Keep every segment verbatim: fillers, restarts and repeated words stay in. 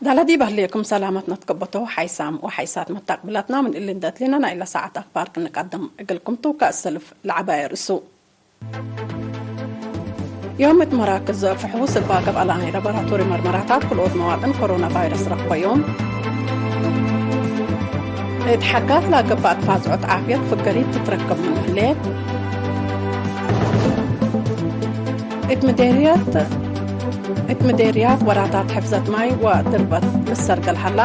ዳለ ዲብ ህሌኩም ሰላመት ነትከበቶ ሓይሳም ወሓይሳት መታቅብላትና፣ ምን እሊ እንዴ ትሌና ናይለ ሰዓት አክባር ክንቀድም እግልኩም ቱ። ከእሰልፍ ለዐባየ ርእሱ። ዮም እት መራክዝ ፍሑስ እባ ገብአ ለናይ ላቦራቶሪ መርመራታት ክልኦት መዋጥን ኮሮና ቫይረስ ረክበዮም። እት ሐጋት ለገብአት ፋዝዖት ዓፍየት ፍገሪት ትትረከብ ምን ህሌት። እት ምዴርያት፣ እት ምዴርያት ወራታት ሕፍዘት ማይ ወድርበት ልሰርገል ሀላ።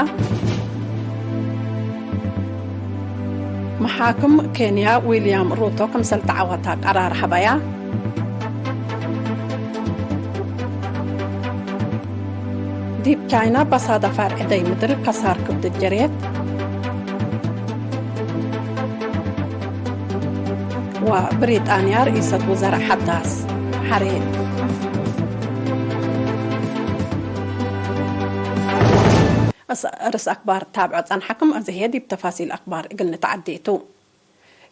መሓክም ኬንያ ዊልያም ሩቶ ክምሰል ተዐወታ ቀራር ሀበያ። ዲብ ቻይና በሳዳ ፈርዕ ደይ ምድር ከሳር ክብድ ጀሬት። ወብሪጣንያ ርኢሰት ውዘራእ ሐዳስ ሐሬት። እስ-፣ ርእስ አክባር ታብዖ ጸንሐክም፣ እዚ ህዬ ዲብ ተፋሲል አክባር እግል ንትዐዴ ቱ።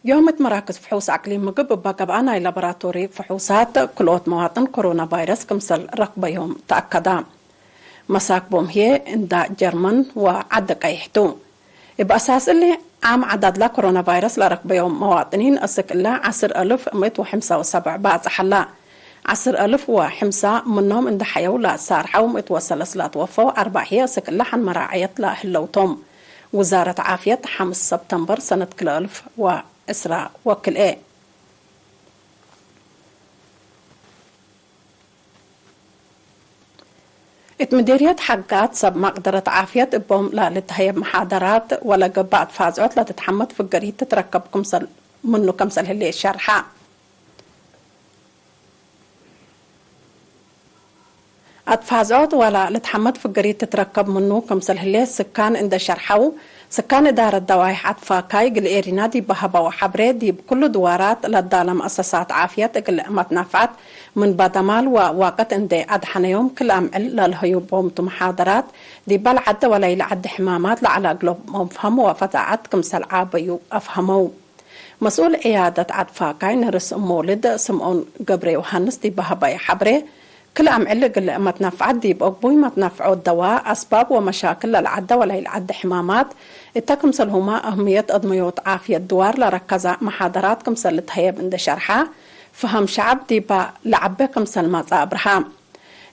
ዮም እት መራክዝ ፍሑስ አቅሊም ምግብ እበ ገብአ ናይ ላቦራቶሪ ፍሑሳት ክልኦት መዋጥን ኮሮና ቫይረስ ክምሰል ረክበዮም ተአከዳ። መሳክቦም ህዬ እንዳ ጀርመን ወዐዲ ቀይሕ ቱ። እብ አሳስ እሊ፣ ዓም ዐዳድላ ኮሮና ቫይረስ ለረክበዮም መዋጥኒን እስክ እለ ዐስር አልፍ ምእት ወሐምሳ ወሰብዕ ባጽሐ ላ። ዐስር አልፍ ወሐምሳ ምኖም እንደ ሐየው ለሳርሐው፣ ምእት ወሰለስ ለትወፈው፣ አርበዕ ህዬ እስክ እለ ሐን መራዐየት ለህለው ቶም። ውዛረት ዓፍየት፣ ሐምስ ሰብተምበር ሰነት ክልኤ አልፍ ወዕስራ ወክልኤ። እት ምዴርየት ሐጋት ሰብ መቅደረት ዓፍየት እቦም ለልትሀየብ መሓደራት ወለገብአት ፋዝዖት ለትትሐመድ ፍገሪት ትትረከብ ክምሰል፣ ምኑ ክምሰል ህሌት ሸርሐ። አትፋዝዖት ወለ ልትሐመድ ፍገሪት ትትረከብ ምኑ ክምሰል ህሌት ስካን እንደ ሸርሐው፣ ስካን እዳረት ደዋይሕ አትፋካይ እግል ኤሪና ዲብ ሀበው ሐብሬ፣ ዲብ ክሉ ድዋራት ለዳለ መአሰሳት ዓፍየት እግል መትናፍዐት ምን በደማል ወዋቅት እንዴ አድሐነዮም፣ ክል አምዕል ለልሀዩቦም ቱ መሓደራት፣ ዲበ ለዐደ ወለኢለዐደ ሕማማት ለዐለ እግሎም መፍሀም ወፈዛዐት ክምሰል ዓበዩ አፍሀመው። መስኡል ዕያደት አትፋካይ ነርስ ሞልድ ስምኦን ገብረ ዮሃንስ ዲብ ሀበየ ሐብሬ፣ ክል አምዕል እግል መትናፍዐት ዲብ አግቡይ መትናፍዖት ደዋ፣ አስባብ ወመሻክል ለለዐደ ወለኢለዐደ ሕማማት፣ እተ ክምሰልሁመ አህምየት አድመዮት ዓፍየት ድዋር ለረከዘ መሓደራት ክምሰል ልትሀየብ እንዴ ሸርሐ፣ ፈሀም ሸዐብ ዲበ ለዐቤ ክምሰል መጽአ አብርሃ።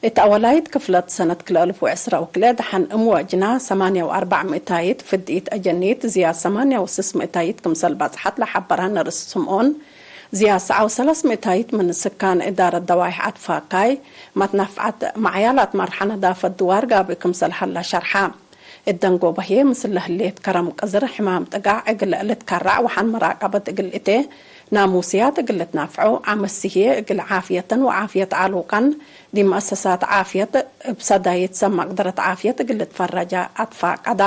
እት አወላይት ክፍለት ሰነት ክልኤ አልፍ ወዕስራ ወክልኤ ደሐን እም ወጅና ሰማንያ ወአርበዕ ምእታይት ፍድኢት አጀኒት ዝያድ ሰማንያ ወስስ ምእታይት ክምሰል በጽሐት ለሐበረ ነርስ ስምኦን፣ ዝያድ ሰዓ ወሰለስ ምእታይት ምን ስካን እዳረት ደዋይሕ አትፋካይ መትናፍዐት መዕያላት መርሐ ነዳፈት ድዋር ጋብእ ክምሰል ሀላ ሸርሐ። እት ደንጎበ ህዬ ምስል ለህሌት ከረም ቅዝር ሕማም ጥጋዕ እግል ልትከረዕ ወሐን መራቀበት እግል እቴ፣ ናሙስያት እግል ልትናፍዖ፣ አመሲ ህዬ እግል ዓፍየተን ወዓፍየት ዐሉቀን ዲብ መአሰሳት ዓፍየት እብ ሰዳይት ሰብ መቅደረት ዓፍየት እግል ልትፈረጃ አትፋቀዳ።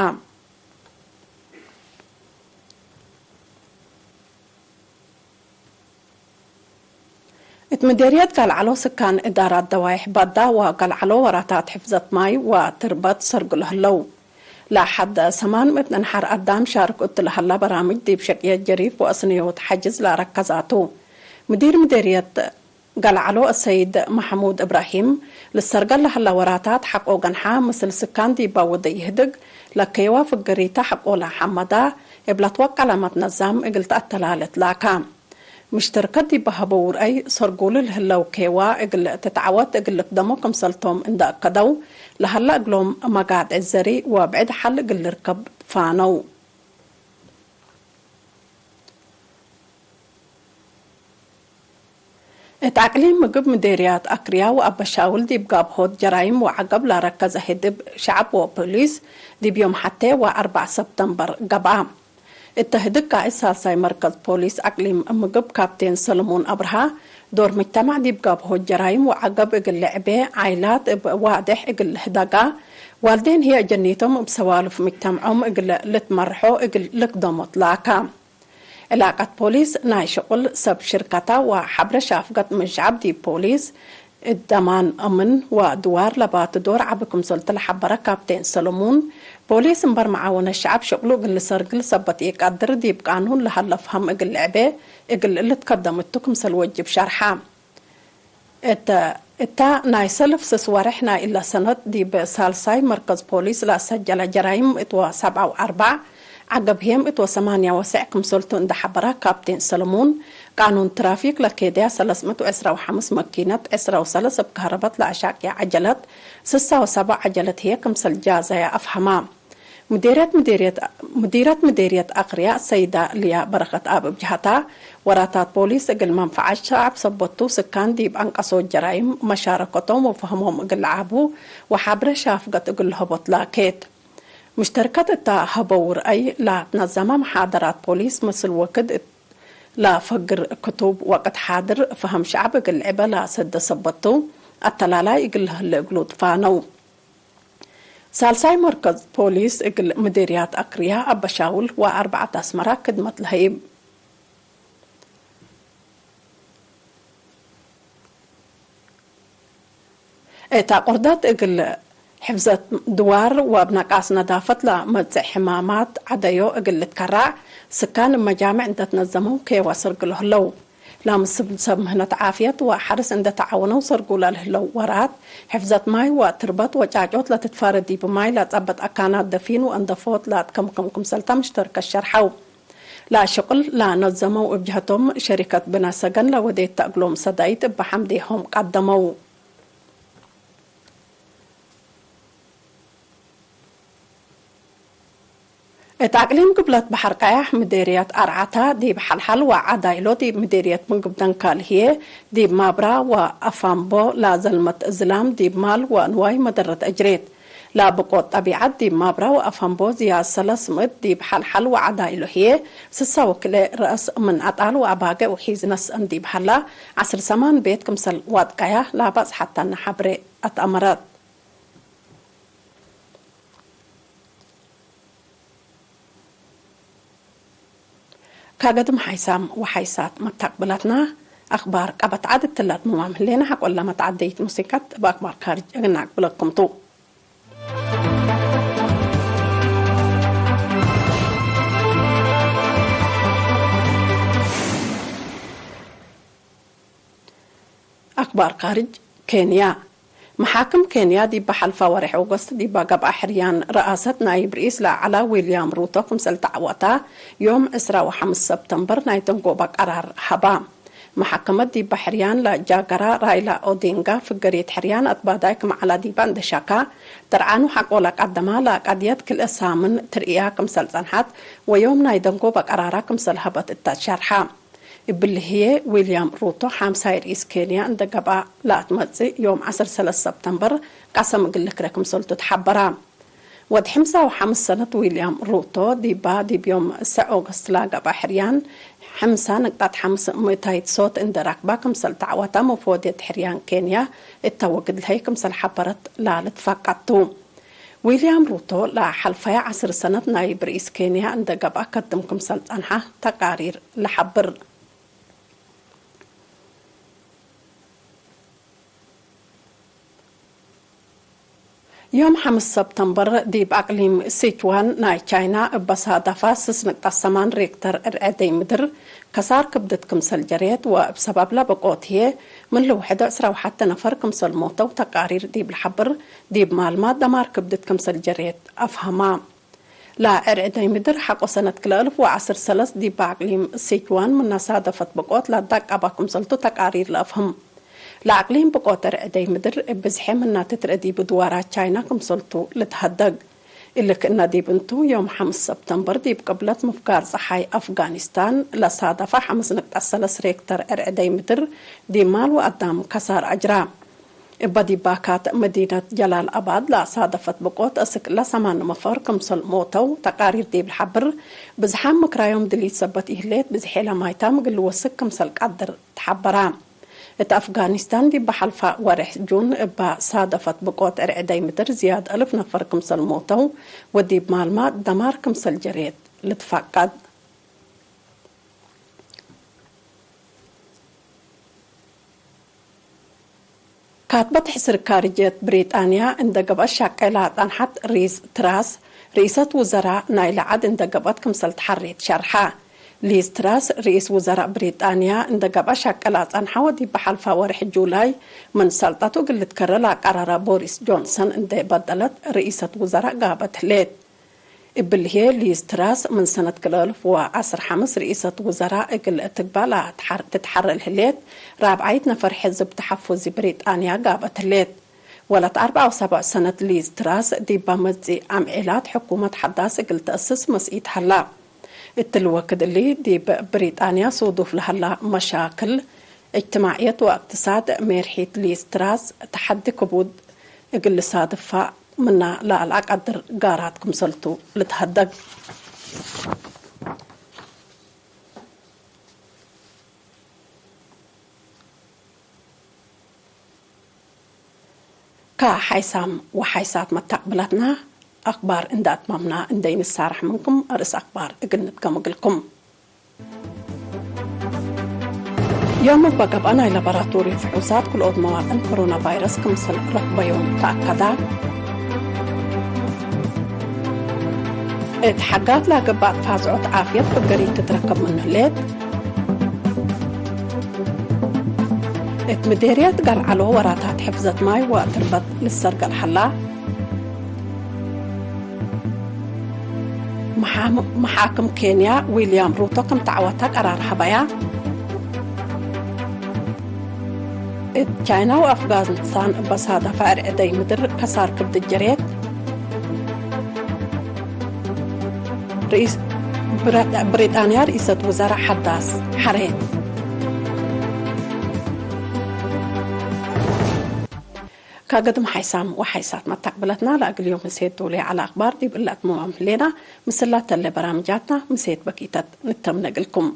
እት ምዴርየት ጋልዐሎ ስካን እዳራት ደዋይሕ ባዳ ወጋልዐሎ ወራታት ሕፍዘት ማይ ወትርበት ሰርግሎ ህለው። ለአሐድ ሰማን ምእት ነንሐር አዳም ሻርክ እቱ ለሀላ በራምጅ ዲብ ሸቅየት ጀሪፍ ወአስንዮት ሐጅዝ ለአረከዛቱ። ምዲር ምዴርየት ጋልዐሎ አሰይድ መሐሙድ እብራሂም፣ ልሰርገል ለሀላ ወራታት ሐቆ ገንሓ ምስል ስካን ዲባ ወደ ይህድግ፣ ለከየዋ ፍገሪታ ሐቆ ለሐመዳ፣ እብ ለትወቀለ መትነዛም እግል ተአተላለት ላካ። ምሽተርከት ዲብ ሀበው ረአይ፣ ሰርጉሉ ለህለው ኬዋ እግል ትትዐወት እግል ልክደሞ ክምሰልቶም እንደ አከደው፣ ለሀላ እግሎም መጋድዕ ዘሪ ወብዕድ ሐል እግል ልርከብ ፋነው። እት አቅሊም ምግብ ምዴርያት አክርያ ወአበሻውል ዲብ ጋብሆት ጀራይም ወዐገብ ላረከዘ ህድብ ሸዐብ ወፖሊስ ዲብ ዮም ሐቴ ወአርበዕ ሰብተምበር ገብአ። እተ ህድግ ቃእድ ሳልሳይ መርከዝ ፖሊስ አቅሊም ምግብ ካፕቴን ሰለሞን አብርሃ፣ ዶር ምጅተማዕ ዲብ ጋብሆት ጀራይም ወዐገብ እግል ልዕቤ፣ ዓይላት እብ ዋዴሕ እግል ልህደጋ፣ ዋልዴን ህዬ አጀኒቶም እብ ሰዋልፍ ምጅተምዖም እግል ልትመርሖ እግል ልክደሞ ትላካ። ዕላቀት ፖሊስ ናይ ሽቁል ሰብ ሽርከታ ወሐብረ ሻፍገት ምን ሸዐብ ዲብ ፖሊስ እት ደማን አምን ወድዋር ለባቱ ዶር ዐቢ ክምሰልቱ ለሐበረ ካፕቴን ሰለሙን፣ ፖሊስ እምበር መዓወነት ሸዐብ ሽቅሉ እግል ልሰርግል ሰበት ኢቀድር፣ ዲብ ቃኑን ለሀለ ፍሀም እግል ልዕቤ እግል ልትከደም እቱ ክምሰል ወጅብ ሸርሐ። እተ፣ እታ ናይ ሰልፍ ስስ ወሬሕ ናይ እለ ሰነት ዲብ ሳልሳይ መርከዝ ፖሊስ ለአሰጀለ ጀራይም እት ወሰብዓ ወአርበዕ፣ ዐገብ ህዬም እት ወሰማንያ ወሰዕ ክምሰልቱ እንደ ሐበረ ካፕቴን ሰለሙን፣ ቃኑን ትራፊክ ለኬድያ ሰለስ ምእት ወዕስራ ወሐምስ መኪነት፣ ዕስራ ወሰለስ እብ ከህረበት ለአሻቅያ ዐጀለት፣ ስሳ ወሰብዕ ዐጀለት ህዬ ክምሰል ጃዘየ አፍሀማ። ምዴርየት ምዴርየት፣ ምዲረት ምዴርየት አክርያ ሰይዳ ልያ በረከትኣብ እብ ጀሀታ፣ ወራታት ፖሊስ እግል መንፈዐት ሸዐብ ሰበቱ ስካን ዲብ አንቀሶት ጀራይም መሻረከቶም ወፈህሞም እግል ለዓቡ ወሓብረ ሻፍገት እግል ለሀቦት ላኬት። ሙሽተርከት እታ ሀበው ርአይ ለትነዘመ መሓደራት ፖሊስ ምስል ወክድ እት ለፈግር ክቱብ ወቅት ሓድር ፈሀም ሸዐብ እግል ልዕበ ለሰደ ሰበቱ አተላላይ እግል ለህለ እግሉ ትፋነው። ሳልሳይ መርከዝ ፖሊስ እግል ምዴርያት አክርያ አበሻውል ወአርበዐት አስመራ ክድመት ለሀይብ። እት አቁርደት እግል ሕፍዘት ድዋር ወእብ ነቃስ ነዳፈት ለመጽእ ሕማማት ዐደዮ እግል ልትከራዕ፣ ስካን እብ መጃምዕ እንደ ትነዘመው ኬወ ሰርግሎ ህለው። ለምስል ሰብ ምህነት ዓፍየት ወሐርስ እንደ ተዓወነው ሰርጉ ለልህለው ወራት፣ ሕፍዘት ማይ ወትርበት ወጫጮት ለትትፋረ ዲብ ማይ ለጸበጥ አካናት ደፊን ወእንደፎት ለአትከምክም ክምሰልታ ምሽተርከት ሸርሐው። ለሽቅል ለነዘመው እብ ጀህቶም ሸሪከት ብነ ሰገን ለወዴት ተእግሎም ሰዳይት እበ ሐምዴሆም ቀደመው። እት አቅሊም ግብለት በሐር ቀያሕ ምዴርየት አርዓታ ዲብ ሐልሐል ወዐዳይሎ ዲብ ምዴርየት ምግብ ደንካል ህዬ ዲብ ማብራ ወአፋምቦ ለዘልመት ዝላም ዲብ ማል ወንዋይ መደረት እጅሬት። ለብቆት ጠቢዐት ዲብ ማብራ ወአፋምቦ ዝያድ ሰለስ ምእት ዲብ ሐልሐል ወዐዳይሎ ህዬ ስሳ ወክልኤ ረአስ ምን አጣል ወአባገዕ ወሒዝ ነስአን ዲብ ሀላ ዐስር ሰማን ቤት ክምሰል ዋድቀያ ለአባጽሐታነ ሐብሬ አትአመረት። ካገድም ሓይሳም ወሓይሳት መታቅብላትና፣ አክባር ቀበት ዐድ እትለ ትምማም ህሌነ፣ ሐቆለ መትዓደይት ሙሲቀት እብ አክባር ካርጅ እግል ነአቅብለኩም ቱ። አክባር ካርጅ። ኬንያ። መሓክም ኬንያ ዲበ ሐልፈ ወሬሕ ኦገስት ዲበ ገብአ ሕርያን ረአሰት ናይብ ርኢስ ለዐለ ዊልያም ሩቶ ክምሰል ተዐወተ፣ ዮም ዕስራ ወሐምስ ሰብተምበር ናይ ደንጎበ ቀራር ሀባ። መሓከመት ዲበ ሕርያን ለጃገረ ራይላ ኦዲንጋ ፍገሪት ሕርያን አትባዳይ ክም ዐለ ዲበ እንዴ ሸካ፣ ጥርዓኑ ሐቆ ለቀደመ ለቀድየት ክልኤ ሳምን ትርእያ ክምሰል ጸንሐት ወዮም ናይ ደንጎበ ቀራራ ክምሰል ሀበት እተ ሸርሐ። እብሊ ህዬ፣ ዊልያም ሩቶ ሓምሳይ ርኢስ ኬንያ እንደ ገብአ ለአትመጽእ ዮም ዐስር ሰለስ ሰብተምበር ቀሰም እግል ልክረ ክምሰልቱ ተሐበረ። ወድ ሕምሳ ወሐምስ ሰነት ዊልያም ሩቶ ዲባ ዲብ ዮም ሰዕ ኦገስት ለገብአ ሕርያን፣ ሕምሳ ንቅጣት ሐምስ ምእታይት ሶት እንደ ረክበ ክምሰል ተዐወተ መፎድየት ሕርያን ኬንያ እተ ወግድ ለሀይ ክምሰል ሐበረት ላልትፈቀድ ቱ። ዊልያም ሩቶ ለሐልፈየ ዐስር ሰነት ናይብ ርኢስ ኬንያ እንደ ገብአ ከድም ክምሰል ጸንሐ ተቃሪር ለሐብር። ዮም ሐምስ ሰብተምበር ዲብ አቅሊም ሲችዋን ናይ ቻይና እበ ሳደፈ ስስ ንቅጠት ሰማን ሬክተር እርዕደይ ምድር ከሳር ክብድት ክምሰል ጀሬት ወእብ ሰበብ ለብቆት ህዬ ምን ልውሕዶ ዕስራ ወሐተ ነፈር ክምሰል ሞተው ተቃሪር ዲብ ለሐብር፣ ዲብ ማልማ ደማር ክብድት ክምሰል ጀሬት አፍሀማ። ለእርዕደይ ምድር ሐቆ ሰነት ክልኤ አልፍ ወዐስር ሰለስ ዲብ አቅሊም ሲችዋን ምነ ሳደፈት ብቆት ለዳቀበ ክምሰልቱ ተቃሪር ለአፍህም። ለአቅሊም ብቆት እርዕደይ ምድር እብ ብዝሐ ምነ ትትርአ ዲብ ድዋራት ቻይና ክምሰልቱ ልትሀደግ። እሊ ክእነ ዲብ እንቱ፣ ዮም ሐምስ ሰብተምበር ዲብ ቅብለት ምፍጋር ጸሓይ አፍጋኒስታን ለሳደፈ ሐምስ ንቅጠት ሰለስ ሬክተር እርዕደይ ምድር ዲብ ማል ወአዳም ከሳር አጅራ። እበ ዲባካት መዲነት ጀላል አባድ ለአሳደፈት ብቆት እስክ ለሰማን ነፈር ክምሰል ሞተው ተቃሪር ዲብ ለሐብር፣ ብዝሓም ምክራዮም ድሊት ሰበት ኢህሌት ብዝሔ ለማይታም እግል ልወስክ ክምሰል ቀድር ተሐበራ። እት አፍጋኒስታን ዲብ ሐልፈ ወሬሕ ጁን እበ ሳደፈት ብቆት እርዕደይ ምድር ዝያድ አልፍ ነፈር ክምሰል ሞተው ወዲብ ማልማ ደማር ክምሰል ጀሬት ልትፈቀድ። ካትበት ሕስር ካርጅየት ብሪጣንያ እንደ ገብአት ሻቄ ለአጸንሐት ሊዝ ትራስ፣ ርኢሰት ውዘራእ ናይለ ዐድ እንደ ገብአት ክምሰል ተሐሬት ሸርሐ። ሊዝ ትራስ ርኢስ ውዘራእ ብሪጣንያ እንዴ ገብአ ሸቅል አጸንሐ ወዲብ በሐልፋ ወርሕ ጁላይ ምን ሰልጠቱ እግል ልትከረ ለአቀረረ ቦሪስ ጆንሰን እንዴ በደለት ርኢሰት ውዘራእ ጋበት ህሌት። እብሊ ህዬ ሊዝ ትራስ ምን ሰነት ክልኤ አልፍ ወዐስር ሐምስ ርኢሰት ውዘራእ እግል ትግበእ ለትሐር-፣ ትትሐረል ህሌት፣ ራብዓይት ነፈር ሕዝብ ተሐፉዚ ብሪጣንያ ጋበት ህሌት። ወለት አርበዕ ወሰብዕ ሰነት ሊዝ ትራስ ዲበ መጽእ አምዒላት ሕኩመት ሐዳስ እግል ተአስስ መስኢት ሀላ። እትሊ ወክድ እሊ፣ ዲብ ብሪጣንያ ሱዱፍ ለሀላ መሻክል እጅትማዕየት ወእቅትሳድ፣ ሜርሒት ሊዝ ትራስ ተሐዲ ክቡድ እግል ልሳድፋ ምና ለአልአቀድር ጋራት ክምሰልቱ ልትሀደግ። ከሓይሳም ወሓይሳት መተቅብለትና አክባር እንዴ አትመምና እንዴ ኢንሳረሕ ምንኩም፣ አርእስ አክባር እግል ንድገም እግልኩም። ዮም እበ ገብአ ናይ ላቦራቶሪ ፍሑሳት ክልኦት መዋጥን ኮሮና ቫይረስ ክምሰል ረክበዮም ተአከደ። እት ሐጋት ለገብአት ፋዝዖት ዓፍየት ፍገሪት ትትረከብ ምኑ ህሌት። እት ምዴርየት ገልዐሎ ወራታት ሕፍዘት ማይ ወትርበት ልሰርገል ሀላ። መሓም-፣ መሓክም ኬንያ ዊልያም ሩቶ ክም ተዐወተ ቀራር ሀበያ። እት ቻይና ወአፍጋኒስታን እበ ሳደፈ ዕርዕደይ ምድር ከሳር ክብድ ጀሬት። ርኢስ-፣ ብረ-፣ ብሪጣንያ ርኢሰት ውዘራእ ሐዳስ ሐሬት። ከገድም ሓይሳም ወሓይሳት መተቅብለትና ለእግል ዮም ምሴት ዶል ዐለ አክባር ዲብ እለ አትመማም ህሌና። ምስላ ተለ በራምጃትና ምሴት በኪተት ንተምነ እግልኩም።